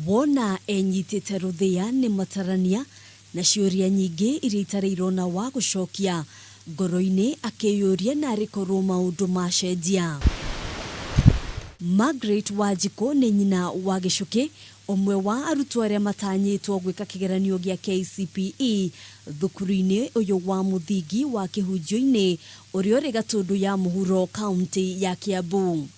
Wona enyitĩte rũthĩa nĩ matarania na ciũria nyingĩ iria itarĩ irona wa gũcokia ngoro-inĩ akĩyũria narĩ korwo maũndũ macenjia. Margaret Wanjikũ nĩ nyina wa Gĩcũkĩ, ũmwe wa arutwo arĩa matanyĩtwo gwĩka kĩgeranio gĩa KCPE thukuru-inĩ ũyũ wa mũthingi wa Kĩhunjio-inĩ ũrĩa ũrĩ Gatũndũ ya mũhuro kaunti ya Kiambu.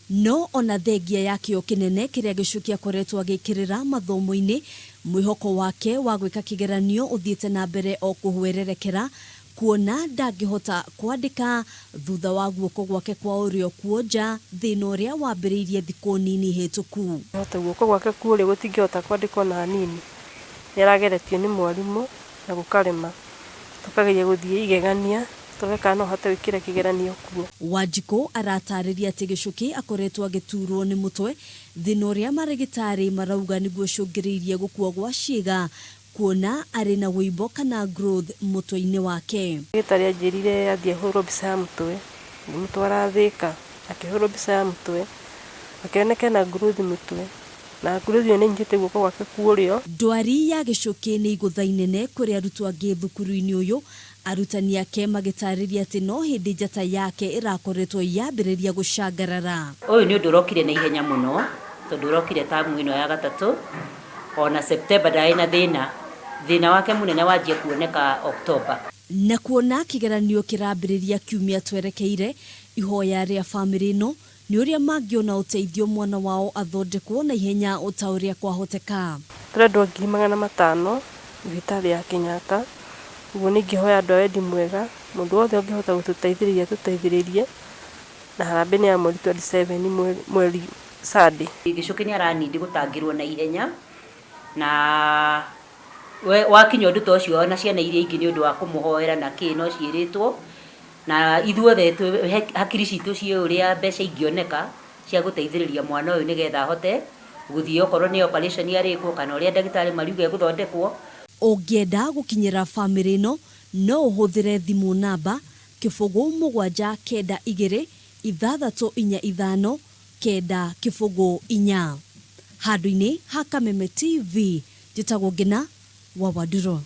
No ona thengia ya kĩo kĩnene kĩrĩa Gĩcũkĩ akoretwo agĩkĩrĩra mathomo-inĩ, mwĩhoko wake wa gwĩka kĩgeranio ũthiĩte na mbere o kũhwererekera kuona ndangĩhota kwandĩka thutha wa guoko gwake kwa ũrĩo kuonja thĩna ũrĩa wambĩrĩirie thikũ nini hĩtũku. Hota guoko gwake kwa ũrĩo gũtingĩhota kwandĩka ona hanini. Nĩ arageretio nĩ mwarimũ na gũkarema. Tũkageria gũthiĩ igegania tũrore kana no ahote gwĩkĩra kĩgeranio kuo. Wanjikũ aratarĩria atĩ Gĩcũkĩ akoretwo agĩturwo nĩ mũtwe, thĩna ũrĩa marĩgĩtarĩ marauga nĩguo ũcũngĩrĩirie gũkua gwa ciĩga kuona arĩ na wũimbo kana growth mũtwe-inĩ wake. Ndagĩtarĩ anjĩrire athiĩ ahũrwo mbica ya mũtwe, ngĩmũtwara Thĩka, akĩhũrwo mbica ya mũtwe, akĩoneka ena growth mũtwe, na growth ĩyo nĩ ĩnyitĩte guoko gwake kwa ũrĩo. Ndwari ya Gĩcũkĩ nĩ igũtha inene kũrĩ arutwo angĩ thukuru-inĩ ũyũ, arutani ake magĩtarĩria atĩ no hĩndĩ njata yake ĩrakoretwo yambĩrĩria gũcangarara. Ũyũ nĩ ũndũ ũrokire na ihenya mũno, tondũ ũrokire tamu ĩno ya gatatũ, ona September ndarĩ na thĩna. Thĩna wake mũnene wanjia kuoneka October. Na kuona kĩgeranio kĩrambĩrĩria kiumia twerekeire, ihoya rĩa bamĩrĩ ĩno nĩ ũrĩa mangĩona ũteithio mwana wao athondekwo na ihenya o ta ũrĩa kwahoteka. Tũrendwo 500,000 thibitarĩ ya Kenyatta, ũguo nĩ ingĩhoya andũ a wendi mwega, mũndũ wothe ũngĩhota gũtũteithĩrĩria atũteithĩrĩrie, na harambee nĩ ya mweri 27 mweri Sunday. Gĩcũkĩ nĩ aranindi gũtangĩrwo na ihenya, na wakinya ũndũ ta ũcio ona ciana iria ingĩ nĩ ũndũ wa kũmũhoera na kĩ no ciĩrĩtwo, na ithuothe hakiri citũ ciĩ ũrĩa mbeca ingĩoneka cia gũteithĩrĩria mwana ũyũ nĩgetha ahote gũthiĩ okorwo nĩ operation arĩkwo kana ũrĩa ndagĩtarĩ mariuga egũthondekwo. Ũngĩenda gũkinyĩra bamĩrĩ ĩno no ũhũthĩre thimũ namba 0 7 9 2 6 4 5 9 0 4. Handũ-inĩ ha Kameme TV, njĩtagwo Ngĩna wa Wanduro.